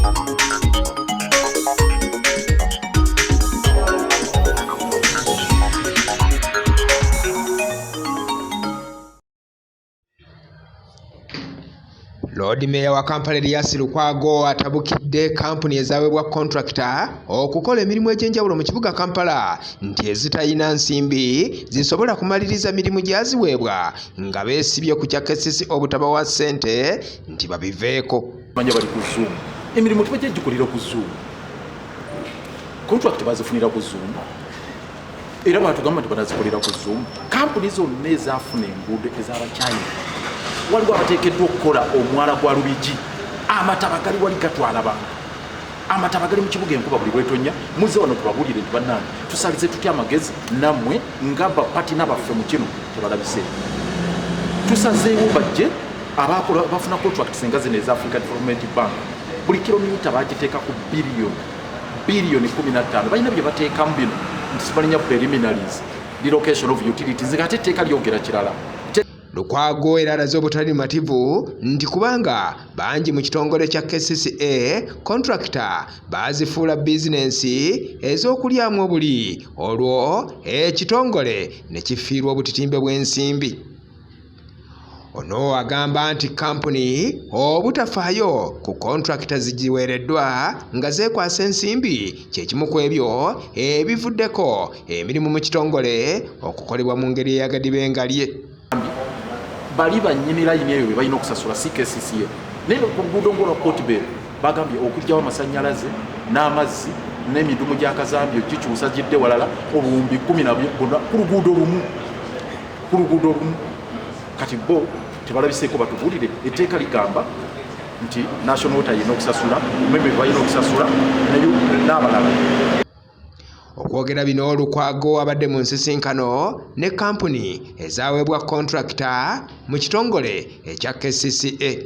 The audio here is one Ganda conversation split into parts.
Loodi Meeya wa Kampala Erias Lukwago atabukidde kampuni ezaweebwa kontrakita okukola emirimu egy'enjawulo mu kibuga Kampala nti ezitalina nsimbi zisobola kumaliriza mirimu gyaziweebwa nga beesibye ku kya KCC obutabawa ssente nti babiveeko. Manya bali ku Zoom. Emirimu tebajja gikolera ku Zoom. Contract bazifunira ku Zoom. Era batugamba nti banazikolera ku Zoom. Kampuni zonna ezafuna enguudo ez'Abachina waliwo abateekeddwa okukola omwala gwa Lubigi. Amataba gali wali gatwala bantu. Amataba gali mu kibuga, enkuba buli bwetonya. Muzze wano tubabuulire nti bannange, tusalize tutya amagezi nammwe nga bapatina baffe mu kino tebalabise. Tusazeewo bajje abakola bafuna contracts nga zino eza Africa Development Bank, buli kilomita bagiteeka ku biliyoni 15. Balina bye bateekamu bino nti sibalinya preliminaries, relocation of utilities, nga ate etteeka lyogera kirala. Lukwago era alaze obutali mativu nti kubanga bangi mu kitongole kya KCCA contractor baazifuula bizinensi ez'okulyamu obuli, olwo ekitongole ne kifiirwa obutitimbe bw'ensimbi. Ono agamba nti kampuni obutafaayo ku kontrakita zigiweereddwa nga zeekwasa ensimbi kye kimu ku ebyo ebivuddeko emirimu mu kitongole okukolebwa mu ngeri eyagadibengalye. Bali bannyini layini eyo be balina okusasula, si KCCA. Naye ku luguudo ng'olwa Portbell bagambye okuggyawo amasannyalaze n'amazzi n'emidumu gya kazambi ogikyusa gidde walala, obuwumbi 14 ku luguudo lumu, ku luguudo lumu. Kati bo tebalabiseeko batubuulire. Etteeka ligamba nti National Water yina okusasula, Umeme balina okusasula n'abalala. Okwogera bino, Lukwago abadde mu nsisinkano ne kampuni ezaweebwa kontrakita mu kitongole ekya KCCA.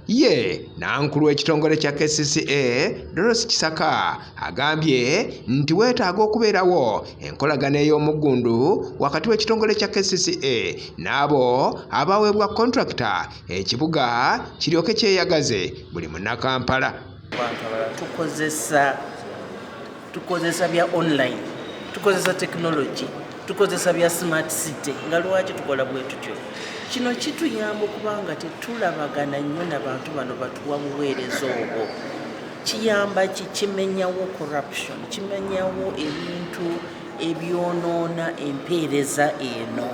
Ye nankulu w'ekitongole kya KCCA Doros Kisaka agambye nti weetaaga okubeerawo enkolagana ey'omuggundu wakati w'ekitongole kya KCCA n'abo abaweebwa kontrakita, ekibuga kiryoke kyeyagaze buli munnakampala. Tukozesa bya online, tukozesa technology, tukozesa bya smart city. Nga lwaki tukola bwe tutyo? Kino kituyamba okubanga tetulabagana nnyo n'abantu bano batuwa buweereza obwo. Kiyamba ki? Kimenyawo corruption, kimenyawo ebintu ebyonoona empeereza eno.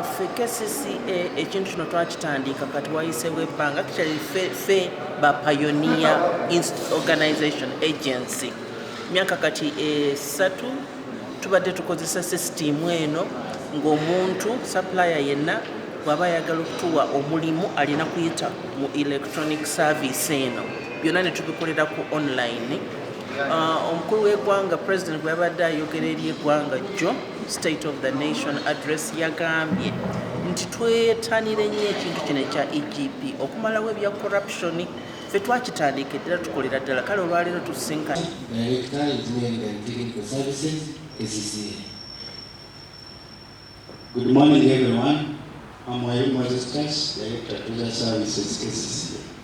Ffe KCCA ekintu kino twakitandika kati wayiseewo ebbanga. Actually ffe ba pioneer organization agency. Myaka kati 3 tubadde tukozesa sisitimu eno, ng'omuntu supplier yenna bw'aba ayagala okutuwa omulimu alina kuyita mu electronic service eno, byonna ne tubikolera ku online. Omukulu w'eggwanga, President, bwe yabadde ayogera eri eggwanga jjo, State of the Nation Address, yagambye nti twetanire nnyo ekintu kino ekya EGP okumalawo ebya corruption. Ffe twakitandika eddala, tukolera ddala. Kale olwaleero tusinkana. Director, Engineering and Technical Services, KCCA. Good morning, everyone. I'm Wayne Moses Church, Director, Treasury Services, KCCA.